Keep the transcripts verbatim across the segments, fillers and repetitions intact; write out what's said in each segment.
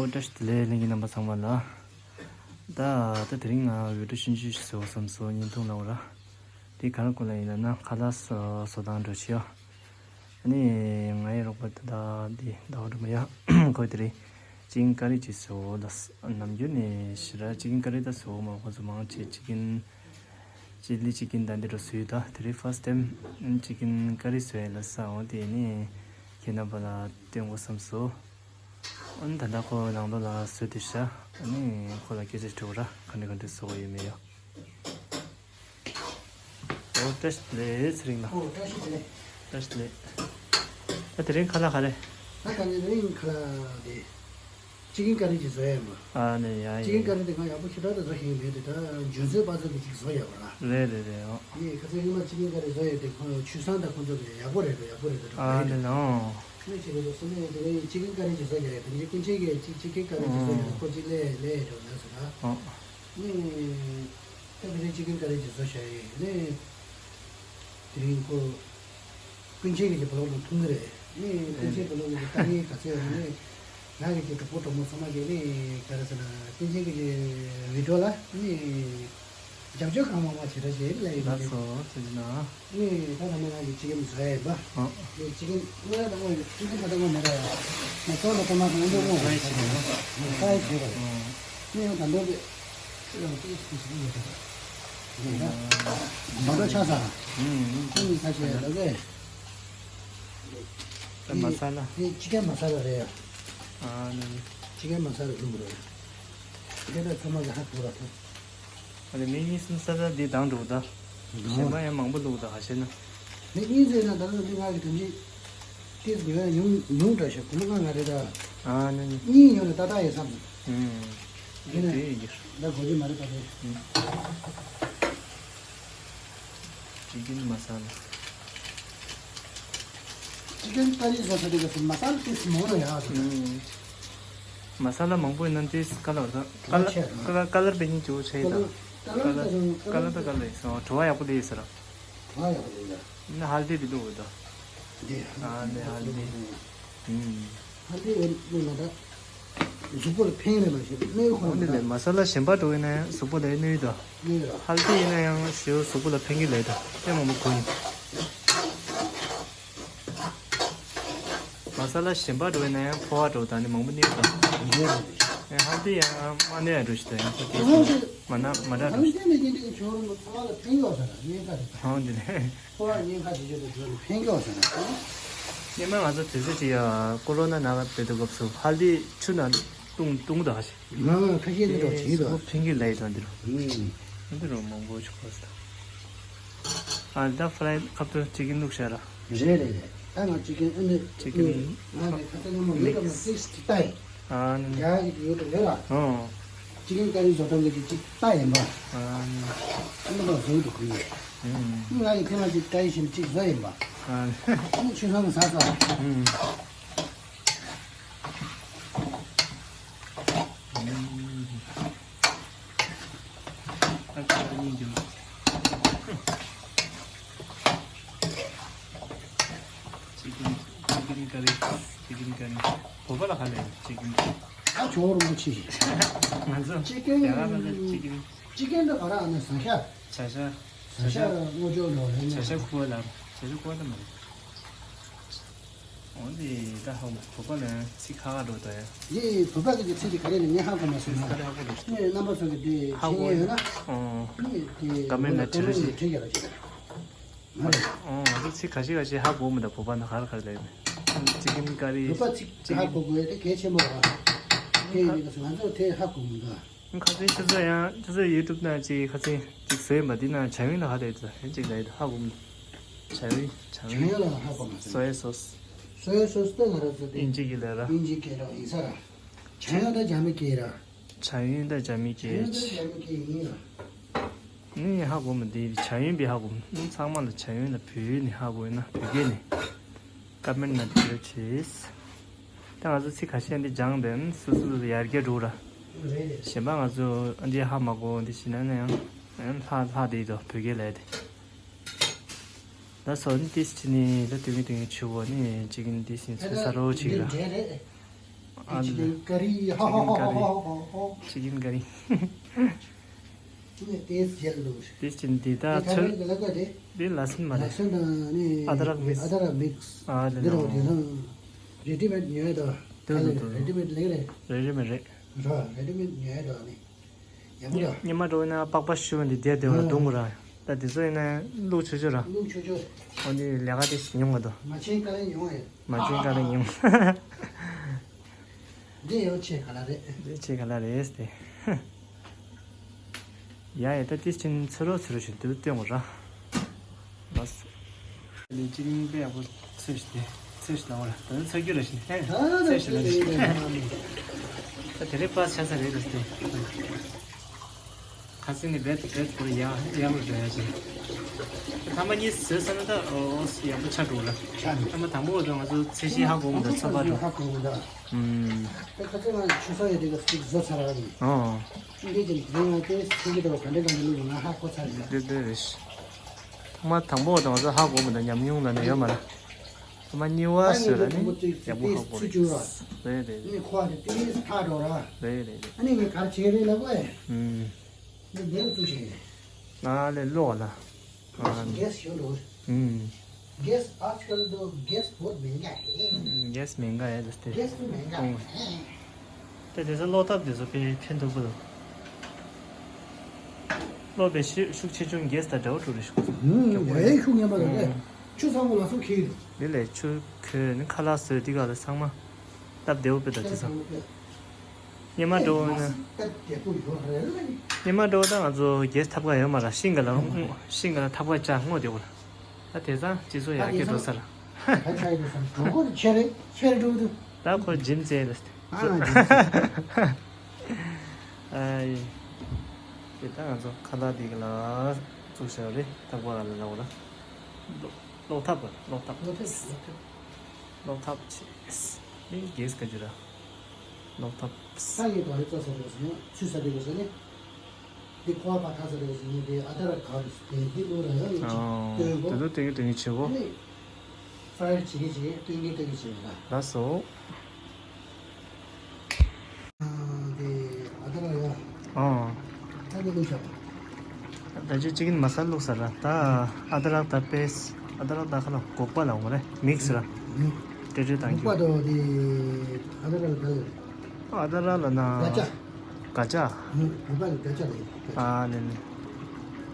ཨོ་བཀྲ་ཤིས་བདེ་ལེགས་ལྷན་རྒྱས་རྣམ་པ་ཚང་མ་ལ། ད་ད་དེ་རིང་ང་བི་ཌིའོ་ཆུང་ཆུང་ཞིག་བཟོ་བསམ་སོང་། བརྙན་ཐུང་ལབ་ར། དེ་ག་རེ་སྐོར་ལ་ཡིན་ལབ་ན་ཁ་ལག་བཟོ་བཟོ་སྟངས་འགྲོ་ཤི་ཡོ། ཨ་ནི་ངའི་རོགས་པ་ད་ད་དེ་ཟླ་བ་སྒྲོལ་མ་ཡ་ཁོས་དེ་རིང་ཅི་ཀན་ཀ་རི་ཅིག་བཟོ་ལབ། ནམ་རྒྱུན་ནས་ཞེ་དྲག་ཅི་ཀན་ཀ་རི་ད་བཟོ་མ། ཁོ་ཚོ་མང་ཆེ་ཅི་ཀན་ཅི་ལི་ཅི་ཀན་ད་འདི་འདྲ་བཟོས་ད། དེ་རིང་ཕར་སི་ཊི་ཊའིམ་ཅི་ཀན་ཀ་རི་བཟོ་ཡ་ལབ་ས། འོ་དེ་ནི་ཁྱེད་རྣམ་པ་ལ་སྟོན་དགོས་བསམ་སོང་། ཨ་ནི་ད་ལྟ་ཁོ་ནང་ལོགས་ལ་བཟོས་ཏེ་བཞག་ཨ་ནི་ཁོ་ལ་སྐད་ཆ་དྲི་བ་ར། ག་འདྲ་ག་འདྲ་བཟོ་དགོས་ཡོད་མེད་ཡ། ཨོ་བཀྲ་ཤིས་བདེ་ལེགས་ཚེ་རིང་ལགས། ཨོ་བཀྲ་ཤིས་བདེ་ལེགས། བཀྲ་ཤིས་བདེ་ལེགས། ད་དེ་རིང་ཁ་ལག་ག་རེ། ད་ད་ནི་དེ་རིང་ཁ་ལག་དེ་ཅི་ཀན་ཀ་རི་ཅིག་བཟོ་ཡ་ཡིན་པ། ཨ་ནི་ཡ་ཡ། ཅི་ཀན་ཀ་རི་དེ་ང་ཡག་པོ་ཞེ་དྲག་ད་བཟོ་ཤེས་ཀྱི་མེད་དེ། ད་འཇོན་ཚོད་དཔའ་ཚོད་ཀྱི་ཅིག་བཟོ་ཡ་པ་ར། རེད་རེད་རེད། ཨོ། ངས་ཁ་སང་སྔོན་མ་ཅི་ཀན་ཀ་རི་བཟོ་ཡ་དེ་ཁོ་ཆུ་སྲང་དང་ཁོ་ཚོ་གི་ཡག་པོ་རེད་འདུག་ཡག་པོ་རེད་འདུག་ཨ་ནི་ལགས། ངས་བྱས་པའི་སོ་སོ་ནས་དེ་རིང་ཅི་ཀན་ཀ་རི་ཅིག་བཟོ་ཡ་ཡིན་པ། ངས་ཀུན་མཁྱེན་གྱིས་ཅི་ཅི་ཀན་ཀ་རི་ཅིག་བཟོ་ཡ་ཁོ་ཅིག་ལས་ལས་འགྲོ་ལབ་སོང་ད། ཨོ། ངས། ད་དེ་རིང་ཅི་ཀན་ཀ་རི་ཅིག་བཟོ་བཞག་ཡིན། ནས་དེ་རིང་ཁོ་ཀུན་མཁྱེན་གྱི་བི་ལོག་ནང་ཐུག་གི་རེད། ནས་ཀུན་མཁྱེན་བི་ལོག་གི་ཀ་རི་ག་ཚོད་ཡོད་ནས་ང་གི་གྲོགས་པོ་གྲོགས་མོ་ཚང་མ་གིས་ནས་ག་རེ་ཟེར་ན་ཀུན་མཁྱེན་གྱི་བི་ཌིའོ་ལ་ནས་རྒྱབ་སྐྱོར་གང་མང་མང་བྱེད་རོགས་བྱེད་ལབ་ཡིན། ལགས་སོ་ཟེར་ན། ནས་ད་ད་ནི་ང་གི་ཅི་ཀན་བཟོ་ཡ་ཡིན་པ། ཨོ། ནས་ཅི་ཀན་སྔོན་ལ་ད་སྔོན་ཅི་ཀན་ད་ད་སྔོན་མེད་ད་ཡ། ང་ཚོ་ལ་ད་མ་ཁང་འདུག་སྔོན་ཧྥ་རའི་བྱེད་དགོས། ཧྥ་རའི་བྱེད་དགོས། ཨོ། ནས་ཡང་ད་འདོད་པའི། མ་འགྲོ་ཆགས་ས། ཨུམ། ཁོ་གཉིས་ཁ་ཤས་ལ་གས། ད་མ་ས་ལ། དེ་ཅི་ཀན་མ་ས་ལ་རེད་ཡ། ཨ་ནི། ཅི་ཀན་མ་ས་ལ་ཟུག་རེད། དེ་ད་ཚང་མ་གི་ཧ་གོ་ར་ཐུབ། ཨ་ནི་མི་གཉིས་གསུམ་ས་ལ་འདི་དང་འགྲོ་ད། གཞན་པ་ཡང་མང་པོ་བླུགས་ད་ཧ་ཤེ་ན། མི་གཉིས་ཟེར་ན་ད་ལོ་འདི་ང་གི་དོན་གྱིས། ཏིས་ཉུང་ཉུང་ཉུང་འདྲ་ཞིག་ཁོ་ལོ་ང་ང་རེད་ད། ཨ་ནི་ནི། གཉིས་ཡོད་ན་ཏག་ཏག་ཡོད་བསམ་སོང་། ཨུམ། ཡིན་ན་དེ་ཡིན་གྱི། ད་གོ་རྒྱུ་མ་རེད་ད་དེ། ཨུམ། ཅི་ཀན་མ་ས་ལ། ཅི་ཀན་ཀ་རི་བཟོ་ས་དེ་ག་ཚོད་མ་ས་ལ་ཏིས་མང་ལ་ཡ་ཟེར། ཨུམ། མ་ས་ལ་མང་པོ་ཡིན་ན་ཏིས་ཀ་ལར་ད། ཀ་ལར་ཆེ་ན། ཀ་ལར་ཀ་ལར་བེ་ཉིན་ཅུ་ཆེ་ད། ཀ་ལར་ཀ་ལར་ཀ་ལར་ད་ཀ་ལར་ཡིན་སོང་བྲོ་བ་ཡག་པོ་ལས་ཡིན་ཟེར། ང་ཡག་པོ་ལས་ཡ། ན་ཧལ་དི་དེ་འདུག་ད། འདི། ཨ་ནི་ཧལ་དི། ཨུམ། ཧལ་དི་ཡོད་ནི་ང་ད། གཟུགས་པོ་ལ་ཕན་རེད་མ་གཞི་གནོད་ཁོ་ན་འོ་ནི་ལས་མ་ས་ལ་གཞན་པ་འགྲོ་ཡིན་ན་ཡང་གཟུགས་པོ་ལ་གནོད་ད། གནོད་ར། ཧལ་དི་ཡིན་ན་ཡང་ཞེའུ་གཟུགས་པོ་ལ་ཕན་གི་ལས་ད། ཨེ་མ་མོ་གོ་ཡིན། མ་ས་ལ་གཞན་པ་འགྲོ་ཡིན་ན་ཡང་ཕོ་བ་འགྲོ་ད་ནི་མང་པོ་གནོད་ད། གནོད་ར། ཨེ་ཧལ་དི་ཡང་མ་གནོད་ཡ་འགྲོ་ཞིག་ད་ཡང་ཁོ་དེ་ཧལ་དི་མ་ན་མ་འདྲ་འགྲོ་ཧལ་ཞིག་དི་ནི་ཡིན་དུས་ཁྱོད་རང་ཚོ་ཕོ་བ་ལ་ཕན་གི་ཡོད་ས་ར་གནོད་ས་རེད། ཧང་དེ་ནས། ཕོ་བ་གཉིས་ཁ་ཅིག་ཅིག་ཏུ་འགྲོ་ནས་ཕན་གི་ཡོད་ས་རེད། སྔོན་མ་ང་ཚོ་དུས་ཚོད་ཅིག་ཡ་ཀོ་རོ་ན་ན་ག་དེ་དུས་སྐབས་སུ་ཧལ་དི་ཆུ་ནང་བཏུང་བཏུང་ད་ཧ་ཞིག་ང་ཁ་ཤས་ནི་འགྲོ་བྱེད་དོ། ཕན་གི་ལས་དང་འདི་རུ། ཨུམ། འདི་རུ་མང་པོ་ཆུ་ཁོ་ས། ཨ་ད་ཧྥ་རའི་ཁབ་ཏུ་ཅི་ཀན་བླུགས་ཤ་ར། རེད་རེད་རེད། ད་ང་ཅི་ཀན་ཨ་ནི་ཅི་ཀན་ང་ནི་ཁ་ཏ་ནི་མོ་ཡོད་ལ་མ་སིག་སི་ཏི་ཏའི། ཨ་ནི། ཡ་ཡི་ཡོད་དོ་ཡོད་ལ། ཨོ། ཅི་ཀན་ཀ་རི་བཟོ་སྟངས་ཀྱི་ཅིག་ཏ་ཡིན་པ། ཨ་ནི། ཨ་ནི་མ་བཟོ་འདུག་གི། ཨུམ། ང་ཡི་ཐེངས་མ་ཅིག་ཀ་རི་ཞིམ་ཅིག་བཟོ་ཡིན་པ། ཨ་ནི། ཨ་ནི་ཆུ་སང་ཟ་ཟ། ཨུམ། ཨུམ། ཨ་ཁ་གཉིས་འཇོག་ཅི་ཀན་ཅི་ཀན་ཀ་རི། ཅི་ཀན་ཀ་རི། བོད་པ་ལ་ཧ་ལས་ཅི་ཀན། ཨ་ཇོ་རུ་མ་ཆི། ང་ཚོ་ཅི་ཀན་རྒྱ་གར་ལ་ཅི་ཀན། ཅི་ཀན་འདྲ་ག་ར་ཨ་ནི་ཟ་ཤ། བྱ་ཤ། བྱ་ཤ་སྔོ་ཅོག་འདྲ་བ་རེད། བྱ་ཤ་ཁུ་བ་ལ་བྱ་ཤ་ཁུ་བ་ལ་མ་རེད། འོ་འདི་ད་ཧ་གོ་བོད་པ་ལ་ཚིག་ཁ་ཁ་འགྲོ་ད་ཡ། འདི་བོད་པ་གི་ཚིག་དེ་ག་རེ་ནས་ངས་ཧ་གོ་མ་སོང་ན། ཚིག་ཁ་རེ་ཧ་གོ་འགྲོ། ངས་རྣམ་པ་ཚོ་གི་དེ་ཧ་གོ་ཤེས་ཡོད་ན། ཨོ། ངས་དེ་ཀ་མེན་ལ་ཀ་མེན་བྲིས་རོགས་བྲིས་རྒྱག་རོགས་བྱེད། ཨོ་ང་ཚོ་ཚིག་ཁ་ཤས་ཁ་ཤས་ཧ་གོ་མི་འདུག་བོད་པ་ནང་ག་རེ་ག་རེ་ལབ་ཡོད་མེད། ཅི་ཀན་ཀ་རི། བོད་པ་ཚིག་ཅི་ཧ་ཀན་གོ་དགོས་དེ་གལ་ཆེན་པོ་རེད་བ། དེ་ཡིན་ཙང་ང་ཚོ་དེ་ཧ་གོ་མི་འདུག་ཁ་སང་ཁྱེད་ཚོ་ཡང་ཁྱེད་ཚོ་ཡུ་ཊུབ་ནང་ཅིག་ཁ་སང་ཅིག་བཟོས་ཡིན་པ། འདི་ན་བྱ་ཡུན་ལ་ཧ་ལས་ཙ་ཡིན་ཅིག་ལས་ཧ་གོ་མི་འདུག་བྱ་ཡུན། བྱ་ཡུན། བྱ་ཡུན་ལ་ཧ་གོ་མ་སོང་། སོ་ཡ་སོ་སི། སོ་ཡ་སོ་སི་དེ་ང་རང་ཚོ་དེ་དབྱིན་ཇི་གི་ལས་ར། དབྱིན་ཇི་སྐད་ར་ཡིན་ས་ར། བྱ་ཡུན་དེ་རྒྱ་མི་སྐད་ར། བྱ་ཡུན་དེ་རྒྱ་མི་སྐད། བྱ་ཡུན་དེ་རྒྱ་མི་སྐད་ཡིན་ར། ནི་ཧ་གོ་མི་འདི་བྱ་ཡུན་པའི་ཧ་གོ་མི། ཚང་མ་ལ་བྱ་ཡུན་ལ་བོད་ཡིག་ནས་ཧ་གོ་ཡིན་ན་བོད་སྐད་ནས། ཀ་མེན་ན་བྲིས་རོགས་བྱེད། ད་ང་ཚོ་ཚིག་ཁ་ཤས་འདི་སྦྱངས་དེ་སོ་སོ་སོ་ཡར་རྒྱས་འགྲོ་ར། རེད་རེད། གཞན་པ་ང་ཚོ་འདི་ཧ་མ་གོ་འདི་ཤེས་ན་ན་ཡང་ཡང་ལྷག་ལྷག་དེ་དོ་བོད་སྐད་ལས་དེ། ད་སོ་ནི་ཏིས་ཅི་ནི་ད་དུང་གི་དུང་གི་ཆུ་བོ་ནི་ཅི་གིན་ཏིས་ནི་ཚོད་ས་རོ་ཅིག་ར། འདི་འདྲས་རེད། ཨ་ལེ། ཅི་ཀན་ཀ་རི། ཧ་ཧ་ཧ་ཧ་ཧ་ཧ་ཧ། ཅི་ཀན་ཀ་རི། ཅི་ཀན་ཀ་རི། ཏེས་ཇེལ་ལུ། ཏེས་ཅན་འདི་ད་ཚོད། འདི་ལ་སོན་མ་རེད། ཨ་དར་ལག་མིག་སི། ཨ་དར་ལག་མིག་སི། ཨ་ལེ། འདི་རོ་འདི་ན་རེ་ཌི་མེད་ཉོས་དོ། དོ་དོ་དོ། རེ་ཌི་མེད་ལེགས་རེད། རེ་ཌི་མེད་རེད། ར་རེ་ཌི་མེད་ཉོས་དོ་ནི། ཡག་པོ་ར། ཉི་མ་འགྲོ་ན་པགས་པ་ཤུ་འདི་བསྡད་བསྡད་པ་རྡུང་དགོས་ར། ད་དེ་ཚོ་ཡིན་ན་བླུག་ཆོག་ཆོག་ར། བླུག་ཆོག་ཆོག་འོ་འདི་ལས་ཀ་དེ་ཉུང་བ་དོ། མ་བྱིན་དཀའ་ལས་ཉུང་བ་ཡོད། མ་བྱིན་དཀའ་ལས་ཉུང་། འདི་ཡང་ཆེ་ག་ལ་རེད། འདི་ཆེ་ག་ལ་རེད་ཟེར་ཏེ། ཡ་ཡ། ད་ཏིས་ཅིན་ཚུ་རོ་ཚུ་རོ་ཞིག་དུ་སྟོན་དགོས་ར། ལགས་སོ། ལི་ཅི་རིང་པས་ཡག་པོ་ཚོས་ཤིག་དེ་ཚོས་ཤིག་ལ་འོ་ར། ད་ནི་ཚོས་རྒྱུ་ར་ཞིག་ཧེ། ཚོས་ཤིག་ལ་ཞིག་ད་དེ་རིང་པ་ཆ་ས་རེད་ཟེར་ཏེ། ཁ་སང་ནས་བེད་བེད་པོར་ཡག་ཡག་པོ་བཟོ་ཡ་ཅིག་ཐ་མ་གཉིས་བཟོས་ས་ན་ད་འོ་ཡག་པོ་ཆགས་འགྲོ་ལ། ཆགས་འགྲོ། ཐ་མ་དང་པོ་འགྲོ་ང་ཚོ་ཚད་གཞི་ཧ་གོ་མི་འདུག་ཚོད་དཔག་འགྲོ། ཧ་གོ་མི་འདུག་ཨུམ། ད་ཁ་སང་ང་ཆུ་ཚོད་ཡོད་དེ་ག་སྤིག་བཟོ་ཚར་ར་ནི། ཨོ། འདི་ཅིག་དེ་ང་དེ་ཚད་གཞི་དང་ག་འདྲ་ག་འདྲ་ལུགས་ང་ཧ་གོ་ཚར་ཡོད། འདི་འདི་རེད། ཐ་མ་དང་པོ་འགྲོ་ང་ཚོ་ཧ་གོ་མི་འདུག་ཉམས་མྱོང་ལ་ནི་ཡོད་མ་རེད། ཐ་མ་གཉིས་པ་ཟེར་ར་ནི་ཡག་པོ་ཧ་གོ་རེད། རེད་རེད་རེད། ཨ་ནི་ཁོ་ཨ་ནི་ཏིས་ཐག་འགྲོ་ར། རེད་རེད་རེད། ཨ་ནི་ངས་ག་རེ་བྱེད་རེད་ལབ་པ། ཨུམ། འདི་འདིར་བཙུགས་ཤིང་། ང་ལས་ལོག་ལ། ཨ། གེས་ཞུ་འགྲོ། ཨུམ། गैस आजकल तो गैस बहुत महंगा है। गैस महंगा है दोस्ती। गैस तो महंगा है। ད་དེ་ཚོ་གློག་ཐབ་དེ་ཚོ་དཔེ་ཕན་ཐོགས་པོ་འདུག་གློག་པའི་ཤུགས་ཤུགས་ཆེ་ཆུང་གེས་དང་འདྲ་བོ་འགྲོ་རེད་ཤུགས། ཨུམ། ཡའི་ཤུགས་ཉམས་པ་རེད། ཆུ་ཚང་མ་ལ་སོགས་ཁེལ་འདུག་འདི་ལས་ཆུ་ཁོལ་ནི་ཁ་ལག་བཟོས་འདི་ག་ལ་ཚང་མ་སྟབས་བདེ་བོ་དཔེ་ད་དེ་ཚོ། སྙེ་མ་འགྲོ་ན། སྙེ་མ་འགྲོ་ད་ང་ཚོ་གེས་ཐབ་ཀ་ཡོད་མ་ར་ཤིང་ག་ལ་ཤིང་ག་ལ་ཐབ་ཀ་ཅག་སྔོ་བདེ་བོ་ར། ད་དེ་ཚང་སྤྱི་ཚོགས་ཡར་རྒྱས་འགྲོ་ས་ར། ད་ཁོ་ཇིམ་རྩེ་ལ། ཨ་ཡི། དེ་ད་ང་ཚོ་ཁ་ལག་འདི་ག་ལ་བཙུགས་བཞག་རེད་ཐབ་ཀ་ག་ལ་ལ་བ་ར། གློག་ཐབ་གློག་ཐབ། གློག་ཐབ་གློག་ཐབ། གློག་ཐབ་ཆེ། ཨེ་གེས་ག་ཅི་ར། གློག་ཐབ། ས་ཡི་དོ་རི་ཙ་ས་རི་ཟེར་ནས་ཚུད་ས་རི་གི་ཟེར་ནས། འདི་ཁོ་བ་ཐ་ས་རི་ཟེར་ནས་འདི་ཨ་ད་ར་ག་རི་ཟེར་འདི་ལོ་ར་ཡ་ལོ་ཅིག་ཨོ། སྟོན་གོ། དེ་ཚོ་སྟོན་གི་སྟོན་གི་བྱེད་གོ། ནི་ཕ་ར་ཡར་བྱེད་གི་བྱེད་སྟོན་གི་སྟོན་གི་བྱེད་ལ། ལགས་སོ། འདི་ཨ་ད་ར་ཡ། ཨོ། ད་འདི་ལོ་ཤ། ད་ཅི་ཅི་ཀིན་མ་ས་ལ་བླུགས་ས་ར། ད་ཨ་ད་རག་ད་པེས་ཨ་ད་རག་ད་ཁ་ལ་སྒོག་པ་ལ་འོང་རེད་མིག་སི་ར། ཏྲེ་ཏྲེ་བཏང་རྒྱུ། སྒོག་པ་དོ་དེ་ཨ་ད་རག་ལ་ད་ལེ། ཨ་ད་རག་ལ་ན། ག་ཅ། ག་ཅ། ཨ་ད་རག་ག་ཅ་ལེ། ཨ་ནི་ནི།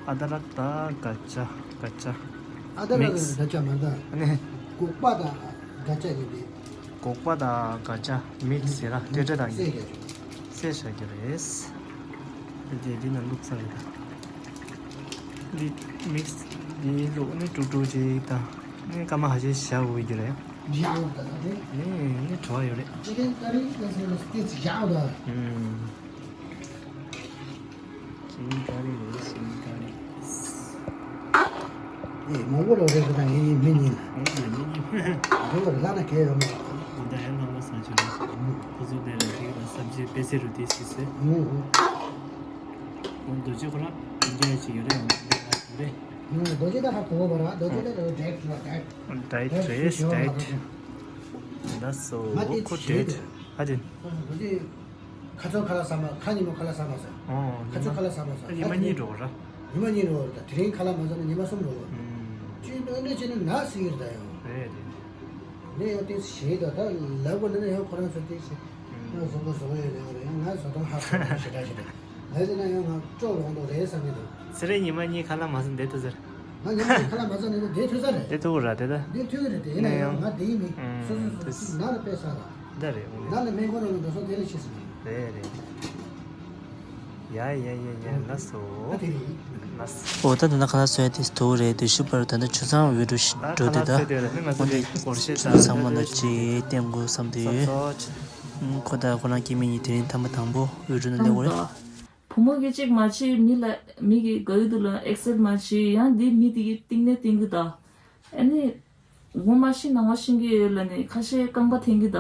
ཨ་ད་རག་ད་ག་ཅ་ག་ཅ། ཨ་ད་རག་མིག་སི། ག་ཅ་མ་ད། ཨ་ནི། སྒོག་པ་ད་ག་ཅ་ཡིན་པས། སྒོག་པ་དང་ག་ཅ་མིག་སི་ཟེར་ར་ཏྲེ་ཏྲེ་དང་གི་སེ་བྱ་རྒྱུ་རེད། འདི་འདི་འདི་ན་བླུགས་ཚར་རེད་ད། འདི་མིག་སི་འདི་བླུགས་ནི་དཀྲུག་དཀྲུག་ཅིག་དང་ནི་སྐར་མ་ཁ་ཤས་བཞག་དགོས་ཀྱི་རེད། བཞག་དགོས་ད་ད་དེ། ནི་ནི་བྲོ་བ་ཡོད་རེད། ཅི་ཀན་ཀ་རི་ཀན་སེ་ལ་སྟེ་ཅིག་བཞག་དགོས་ད། ཨུམ། ཤིང་ཀ་རི་རེད་ཤིང་ཀ་རི། ཨེ་མོང་གོ་ལོ་རེད་ཟེར་ན་ངའི་མི་ཉིད་ལ། ཨེ་མི་ཉིད། ཨ་ཁོ་ལ་ལ་ན་གལ་ཡོད་མ་རེད། ད་ཡང་ལ་ལ་ས་ཆ་རེད། ཁོ་ཚོ་དེ་ལ་དེ་ལ་སབ་ཇི་པེ་སེ་རུ་དེ་སི་སེ། ཨོ་རྡོ་རྗེ་ཁོ་ར་འདི་ཅིག་ཡོད་རེད་ཡང་རེད། རྡོ་རྗེ་ད་ཧ་གོ་བ་ར་རྡོ་རྗེ་ད་རེད་རེད། ཌའེ་ཊི་རེད་ཌའེ་ཊི། ལགས་སོ་ཁོ་ཌའེ་ཊི། ཨ་ཅེ། རྡོ་རྗེ། ཁ་ཚོན་ཁ་ལག་ཟ་མ། ཁ་ཉིན་མོ་ཁ་ལག་ཟ་མ་ཟ། ཨོ། ཁ་ཚོན་ཁ་ལག་ཟ་མ་ཟ། ཉི་མ་གཉིས་འགྲོ་ར། ཉི་མ་གཉིས་འགྲོ་ར་ད་དེ་རིང་ཁ་ལག་མ་ཟ་ན་ཉི་མ་གསུམ་འགྲོ་ར། ཅི་འདོད་འདོད་བྱས་ན་ན་སྲིད་ཀྱི་རེད་ད་ཡང་། རེད་རེད། ནས་ཡང་ཏིག་ཞེས་ད་ད་ལབ་དགོས་ན་ཡང་ཁོ་རང་ཚོ་ཏིག་ཞེས་ཡང་བཟོ་དགོས་བཟོ་དགོས་ཡོད་ལས་རེད་ཡང་ང་བཟོ་སྟངས་ཧ་གོ་ཞེ་དྲག་ཞེ་དྲག་ལས་དེ་ན་ཡང་ང་སྤྲོ་ལོང་དོ་རེད་བསམ་གྱི་འདུག་ཚེ་རིང་ཉི་མ་གཉིས་ཁ་ལག་མ་ཟ་བསྡད་ཐུབ་ཟེར། ང་ཉི་མ་གཉིས་ཁ་ལག་མ་ཟ་ནས་བསྡད་ཐུབ་ས་རེད། བསྡད་ཐུབ་ར་དེ་ད། བསྡད་ཐུབ་ཀྱི་རེད་དེ་ཡིན་ན་ཡང་ང་བསྡད་ཡིན་མིན་སོ་སོ་སོ་སོ་ཅིག་ནང་ལ་དཔེ་ས་ར། འདི་རེད་འོ་ན། ནང་ལ་སྨན་ཁང་ནང་ལ་འགྲོ་སོང་དེ་ལས་ཤེས་སོང་། རེད་རེད། ཡ་ཡ་ཡ་ཡ་ལགས་སོ། ཨ་དེ་རེད། ལགས་སོ། འོ་ད་ད་ནི་ཁ་ལག་བཟོ་ཡ་དེ་ཐུག་རེད་དེ་ཤུ་པར་ད་ནི་ཆུ་ཚང་བི་ཌི་ཡོ་འགྲོ་དེ་ད། ད་ཁ་ལག་བཟོ་དེ་རེད་ནི་ང་ཚོ་འོ་དེ་དེ་སྒོར་གཞས་ཆུ་ཚང་མ་ན་ཅིག་བསྟན་དགོས་བསམ་དེ། ས་ཚོ་ཆ། ཁོ་ད་ཁོ་རང་སྐྱེ་དམན་གཉིས་དེ་རིང་ཐ་མ་དང་པོ་བི་ཌི་ཡོ་ནང་སླེབས་དགོས་རེད། བུ་མོ་གིས་གཅིག་མ་བྱེད་མི་ལ་མི་གི་དགའ་ཡོད་དུ་ལ་ཨེག་སེབ་མ་བྱེད་ཡང་འདི་མི་དེ་གི་གཏིང་ནས་བསྟན་གི་ད། ཨ་ནི། ངོ་མ་ཤི་ནང་བ་ཤིང་གི་ཡོད་ལ་ནི་ཁ་ཤས་རྐང་པ་འཐེན་གི་ད།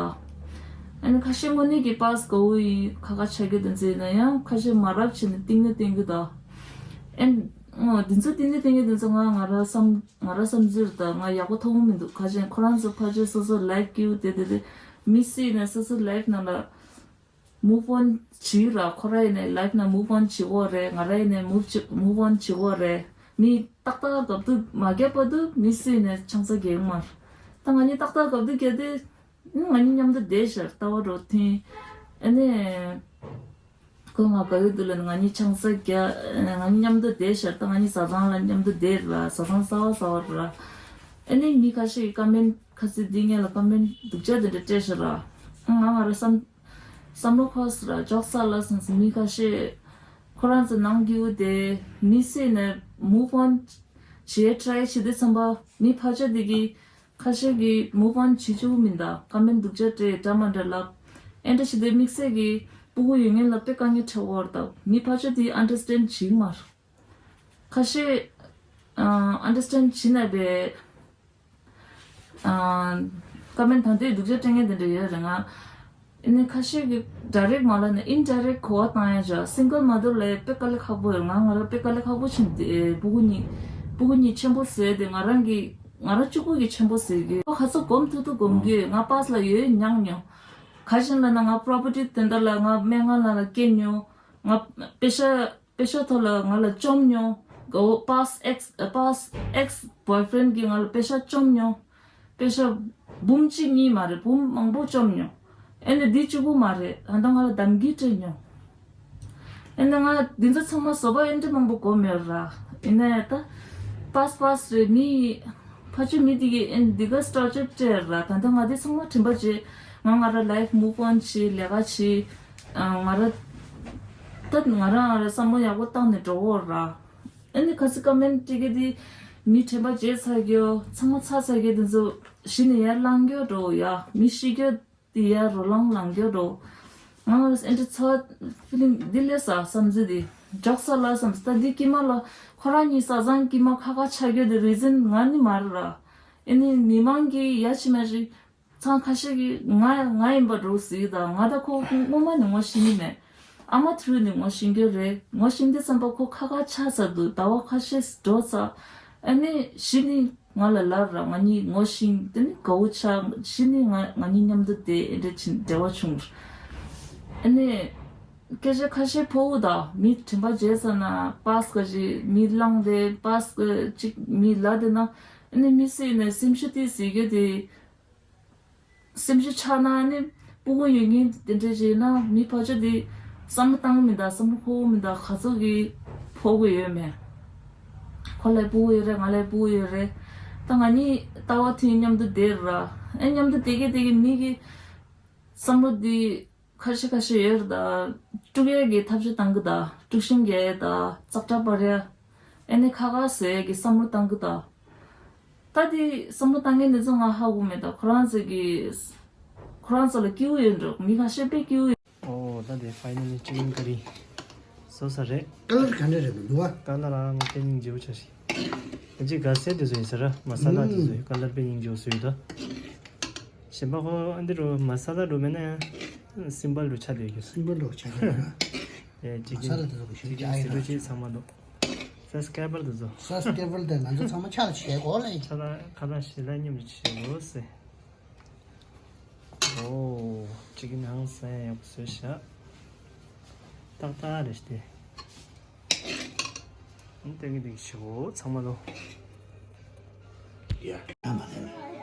ཨ་ནི་ཁ་ཤས་དངོས་གནས་ཀྱི་པཱས་དགའ་བོ་ཡིན་ཁ་ཁ་ཆ་གི་ད་ཟེར་ན་ཡང་ཁ་ཤས་མ་རབས་བྱས་ནས་གཏིང་ནས་བསྟན་གི་ད། ཨ་ནི། འོ་འདི་ཚོ་གཏིང་ནས་བསྟན་གི་འདི་ཚོ་ང་ང་ར་བསམ་ང་ར་བསམ་ཚུལ་ད་ང་ཡག་པོ་མཐོང་གི་མི་འདུག་ཁ་ཤས་ཁོ་རང་ཚོ་ཕལ་ཆེར་སོ་སོ་ལའིབ་སྐྱིད་པོ་དེ་དེ་དེ། མི་སུ་ཡིན་ནའི་སོ་སོའི་life་ནང་ལ་move on་བྱེད་ར། ཁོ་ར་ཡིན་ནའི་life་ནང་move on་བྱེད་དགོས་རེད། ང་ར་ཡིན་ནའི་move་བྱེད- move on་བྱེད་དགོས་རེད། མི་ཏག་ཏག་སྐབས་དུ་མ་རྒྱབ་བར་དུ་མི་སུ་ཡིན་ནའི་ཆང་ས་རྒྱག་མ་རེད། ད་ང་གཉིས་ཏག་ཏག་སྐབས་དུ་རྒྱག་དུས་ང་གཉིས་མཉམ་དུ་བསྡད་ཤག་ལྟ་བ་འགྲོ་ཐེངས། ཨ་ནི་ཁོས་ང་ག་ཡོད་དུས་ལ་ང་གཉིས་ཆང་ས་རྒྱག་ང་གཉིས་མཉམ་དུ་བསྡད་ཤག་ད་ང་གཉིས་བཟའ་ཚང་ལ་མཉམ་དུ་བསྡད་ར། བཟའ་ཚང་གསར་པ་གསར་པ་ར། ཨ་ནི་མི་ཁ་ཤས་ཀྱིས་comment་ཁ་སང་འདི་ངས་ལ་comment་སྡུག་ཅག་དེ་འདྲ་སྤྲད་ཤག་ར། ང་ང་ར་བསམ- བསམ་བློ་འཁོར་སོང་ར། ཅོག་ཙེ་ལ་སོང་སོང་མི་ཁ་ཤས་ཁོ་རང་ཚོ་ནང་སྐྱིད་པོ་དེ་མི་སུ་ཡིན་ནའི་move on་བྱེད་try་བྱེད་དུས་ཙམ་པ་མི་ཕལ་ཆེར་དེ་གིས་ཁ་ཤས་ཀྱིས་move on་བྱེད་བཅུག་མིན་ད། comment་སྡུག་ཅག་སྤྲད་འདྲ་མ་འདྲ་ལབ། ཨེ་འདྲ་བྱེད་དུས་དམིགས་བསལ་གྱིས་སྤུ་གུ་ཡོད་མཁན་ལ་དཔེ་དཀའ་ངལ་འཕྲད་ཀྱི་ཡོད་རེད་ད། མི་ཕལ་ཆེར་དེ་understand་བྱེད་ཀྱི་མ་རེད། ཁ་ཤས་ཨ་understand་བྱེད་ན་བས། ཨ། comment་ད་ལྟའི་སྡུག་ཅག་སྤྲད་མཁན་དེ་འདྲ་ཡོད་རེད། ང་ཨ་ནི་ཁ་ཤས་ཀྱིས་direct་མ་ལབ་ནས་indirect་གོ་བ་བཏང་ཡ་བྱ། single mother་ལ་དཔེ་དཀའ་ལས་ཁག་པོ་ཡོད། ང་ང་རང་དཔེ་དཀའ་ལས་ཁག་པོ་ཕྱིན་ཏེ་སྤུ་གུ་གཉིས་སྤུ་གུ་གཉིས་ཆེན་པོ་བཟོས་ཏེ་ང་རང་གི་ང་རང་གཅིག་པུ་གིས་ཆེན་པོ་བཟོས་ཀྱི། ཁ་ཚ་སྒོམ་ཐུབ་ཐུབ་སྒོམ་གྱི་ཡོད། ང་པཱས་ལ་ཡོད་མྱངས་མྱོང་། ག་བྱས་ལབ་ན་ང་property་དེ་འདྲ་ལ་ང་སྨན་ཁང་ནང་ལ་སྐྱེལ་མྱོང་། ང་པེ་ཤ་པེ་ཤ་ཐོག་ལ་ང་ལ་བཅོམ་མྱོང་། གའོ་past ex past ex boyfriend་གིས་ང་ལ་པེ་ཤ་བཅོམ་མྱོང་། པེ་ཤ་འབུམ་གཅིག་གཉིས་མ་རེད། འབུམ་མང་པོ་བཅོམ་མྱོང་། ཨེ་ནས་འདི་གཅིག་པུ་མ་རེད། ད་ལྟ་ང་ལ་དམ་གི་སྤྲད་མྱོང་། ཨེ་ནས་ང་འདི་ཚོ་ཚང་མ་བཟོ་པ་ཨེ་འདྲ་མང་པོ་གོ་མེད་ར། ཡིན་ནའི་ད་past past་རེད། མི་ཕལ་ཆེར་མི་འདི་གི་ཨེ་འདི་ག་structure་སྤྲད་ར། ད་ལྟ་ང་འདི་ཚང་མ་དྲན་པ་བརྗེད། ང་ང་ར་life move on་བྱེད། ལས་ཀ་བྱེད། ང་ར་ད་ང་རང་ང་ར་བསམ་བློ་ཡག་པོ་བཏང་ནས་འགྲོ་འོ་ར། ཨ་ནི་ཁ་སི་comment་སྤྲད་མཁན་དེ་མི་དྲན་པ་བརྗེད་ཚར་རྒྱུ་ཚང་མ་ཚར་ཚར་རྒྱུ་དེ་ཚོ་གཞི་ནས་ཡར་ལངས་རྒྱུ་འགྲོ་ཡ། མི་ཤི་རྒྱུ་དེ་ཡར་རོ་ལངས་ལངས་རྒྱུ་འགྲོ། ང་ཨེ་འདྲ་ཚོར་བ་feeling་འདི་ལས་ས་བསམ་ཚུལ་དེ་འཇོག་ས་ལ་བསམ་ད་འདི་དཀྱིལ་མ་ལ་ཁོ་རང་གཉིས་བཟའ་ཚང་དཀྱིལ་མ་ཁ་ཁ་ཆགས་རྒྱུ་དེ་reason་ང་ནི་མ་རེད་ར། ཨ་ནི་མི་མང་གིས་ཡ་ཆི་མ་ཞིག་ཚང་ཁ་ཤས་ཀྱིས་ང་ང་ཡིན་པ་འདྲ་བོ་ཟེར་གྱི། ད་ང་ད་ཁོ་སྔོན་མ་ནས་ངོ་ཤེས་ཀྱི་མེད། ཨ་མ་དུས་ནས་ངོ་ཤེས་ཀྱི་རེད། ངོ་ཤེས་དུས་ཙམ་པ་ཁོ་ཁ་ཁ་ཆགས་ཚར་འདུག་ཟླ་བ་ཁ་ཤས་འགྲོ་ཚར། ཨ་ནི་གཞི་ནས་ང་ལ་ལབ་ར། ང་གཉིས་ངོ་ཤེས། དེ་ནི་དགའ་བོ་ཆགས། གཞི་ནས་ང་ང་གཉིས་མཉམ་དུ་བསྡད་ཨེ་འདྲ་ཕྱིན་འབྲེལ་བ་བྱུང་། ཨ་ནི་སྐད་ཆ་ཁ་ཤས་ཕོ་བོ་དང་མི་དྲན་པ་བརྗེད་ཚར་ན་past་ག་ཞིག་མི་བླངས་ཏེ་past་ག་ཅིག་མི་ལབ་བསྡད་ན། ཨ་ནི་མི་སུ་ཡིན་ནའི་སེམས་ཤུགས་དེ་ཟེར་རྒྱུ་དེ། སེམས་ཤུགས་ཆག་ན་ནི་སྤུ་གུ་ཡོད་མཁན་དེ་འདྲ་བྱས་ན་མི་ཕལ་ཆེར་དེ་བསམ་བློ་བཏང་གི་མི་འདུག་བསམ་བློ་འཁོར་གི་མི་འདུག་ག་ཚོད་ཀྱིས་ཕོག་གི་ཡོད་མེད། ཁོ་ལ་སྤུ་གུ་ཡོད་རེད། ང་ལ་སྤུ་གུ་ཡོད་རེད། ད་ང་གཉིས་ལྟ་བ་མཐུན། མཉམ་དུ་བསྡད་ར། ཨེ་མཉམ་དུ་བསྡད་ཀྱི་བསྡད་ཀྱི་མི་གི་བསམ་བློ་དེ་ཁ་ཤས་ཁ་ཤས་ཡོད་རེད། ད་དཀྲུག་ཡས་ཀྱི་ཐབས་ཤེས་བཏང་གི། ད་དཀྲུག་ཤིང་རྒྱག་ཡས། ད་ཙག་སྒྲ་སྤར་ཡས། ཨེ་ནས་ཁ་ཁ་བཟོ་ཡས་ཀྱི་བསམ་བློ་བཏང་གི། ད་ད་དེ་བསམ་བློ་བཏང་མཁན་དེ་ཚོ་ང་ཧ་གོ་མེད། ད་ཁོ་རང་ཚོ་གི་ཁོ་རང་ཚོ་ལ་སྐྱིད་པོ་ཡོད་འགྲོ། མི་ཁ་ཤས་དཔེ་སྐྱིད་པོ་ཡོད། ཨོ་ད་དེ་finally chicken curry་བཟོ་ས་རེད། ཀ་ལར་ག་འདྲ་རེད་འདུག་ཨ། ཀ་ལར་ཨང་དཔེ་སྙིང་རྗེ་པོ་ཆགས་ཤིག་ཨ་ཅེ་ག་སེ་དེ་ཚོ་ཡིན་ས་ར། མ་ས་ལ་དེ་ཚོ་ཀ་ལར་དཔེ་སྙིང་རྗེ་པོ་བཟོས་ཡོད་ད། གཞན་པ་ཁོ་ཨ་འདི་རུ་མ་ས་ལ་རུ་མེད་ན་ཡང་simple་རུ་ཆགས་བསྡད་ཀྱི། simple་རུ་ཆགས་བསྡད་ཀྱི་ར། ཨེ་ཅི་མ་ས་ལ་དེ་ཚོ་གི་ཞིག་ཅི་ཡིན་ཟེར་རུ་ཅི་ཚང་མ་འདུག sauce་ཀེ་བལ་དེ་ཚོ། sauce་ཀེ་བལ་དེ་ང་ཚོ་ཚང་མ་ཆགས་བྱས་གོ་ལ་ཡིན། ཁ་ལག་ཁ་ལག་ཞིག་ལ་མཉམ་དུ་བྱེད་དགོས་ཟེར། ཨོ་ཅི་གི་ནང་སན་ཡག་པོ་བཟོས་ཤག་ཏག་ཏག་རེད་ཤག་དེ། ཏན་ཏན་ཞིག་གོ་ཚང་མ་ལོ། ཡ།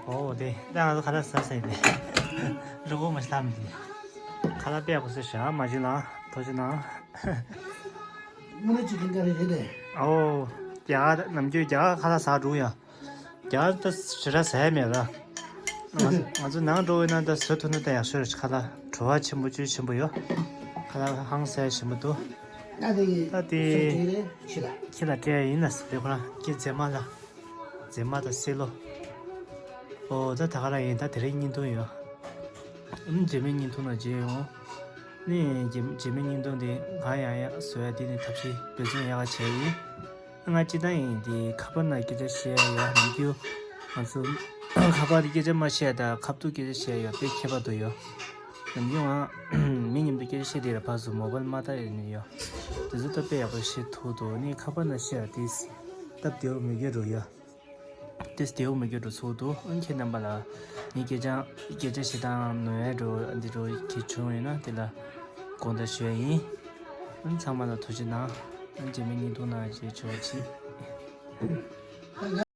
ཨོ་དེ་ད་ང་ཚོ་ཁ་ལག་ཟ་ས་ཡིན་པས། རི་བོ་མ་ཤི་ལ་མི་དེ། ཁ་ལག་དཔེ་ཡག་པོ་བཟོས་ཤག་མ་བྱིན་ལ་ཐུགས་རྗེ་གནང་། དངོས་གནས་chicken curry་རེད་དེ། ཨོ། རྒྱ་གར་ནམ་རྒྱུན་རྒྱ་གར་ཁ་ལག་ཟ་འགྲོ་ཡ། རྒྱ་གར་ད་ཞེ་དྲག་ཟ་ཡ་མེད་ར། ང་ཚོ་ང་ཚོ་ནང་འགྲོ་ཡོད་ན་ད་བཟོ་ཐུབ་ན་ད་ཡག་ཤོས་རེད། ཁ་ལག་བྲོ་བ་ཆེན་པོ་བཅུད་ཆེན་པོ་ཡོད། ཁ་ལག་ཧང་སང་ཞིམ་པོ་འདུག་ད་དེ་ད་དེ་ཁྱི་ལ་སྤྲད་ཡ་ཡིན་ན་ཟེར་ཁོ་རང་ཁྱི་མཛེས་མ་ལ། མཛེས་མ་དང་སེ་ལོ། ཨོ་ད་ད་ག་རང་ཡིན། ད་དེ་རིང་བརྙན་ཐུང་ཡོད། ཨུམ་རྗེས་མའི་བརྙན་ཐུང་ལ་མཇལ་ཡོང་། ནི་རྗེས་རྗེས་མའི་བརྙན་ཐུང་དེ་གང་ཡང་ཡང་བཟོ་ཡ་དེ་ནི་ཐབས་ཤེས་འབད་བརྩོན་ཡག་ག་བྱས་ཡིན། ང་སྤྱིར་བཏང་ཡིན་དེ་ཁ་པར་ནང་སྐད་ཆ་བཤད་ཡ་ཡོད་ནམ་རྒྱུན་ང་ཚོ་ཁ་པར་དེ་སྐད་ཆ་མ་བཤད་ད་ཁ་ཐུག་སྐད་ཆ་བཤད་ཡ་ཡོད་དཔེ་ཁྱད་པར་དུ་ཡོད། ནམ་རྒྱུན་ང་མི་མཉམ་དུ་སྐད་ཆ་བཤད་དེ་ར་ཕར་ཚུར་མོ་བལ་མ་ལྟ་ཡོད་ནི་ཡོད། དེ་ཚོ་ད་དཔེ་ཡག་པོ་བཤད་ཐུབ་འདུག་ནི་ཁ་པར་ནང་བཤད་ཡ་དེ་སྟབས་བདེ་བོ་མེད་ཀྱི་རུ་ཡ། ཏེས་དེའུ་མི་རྒྱུ་འགྲོ་ཚུགས་འདུག་ཨང་ཁྱེད་རྣམ་པ་ལ་ངའི་སྐད་ཆ་སྐད་ཆ་བཤད་སྟངས་ནོར་ཡ་འགྲོ་འདི་འགྲོ་གི་བྱུང་ཡོད་ན་དེ་ལ་དགོངས་དག་ཞུ་ཡ་ཡིན། ཨང་ཚང་མ་ལ་ཐུགས་རྗེ་གནང་། ཨང་རྗེས་མའི་བརྙན་ཐུང་ནང་མཇལ་ཆོག་ཅིག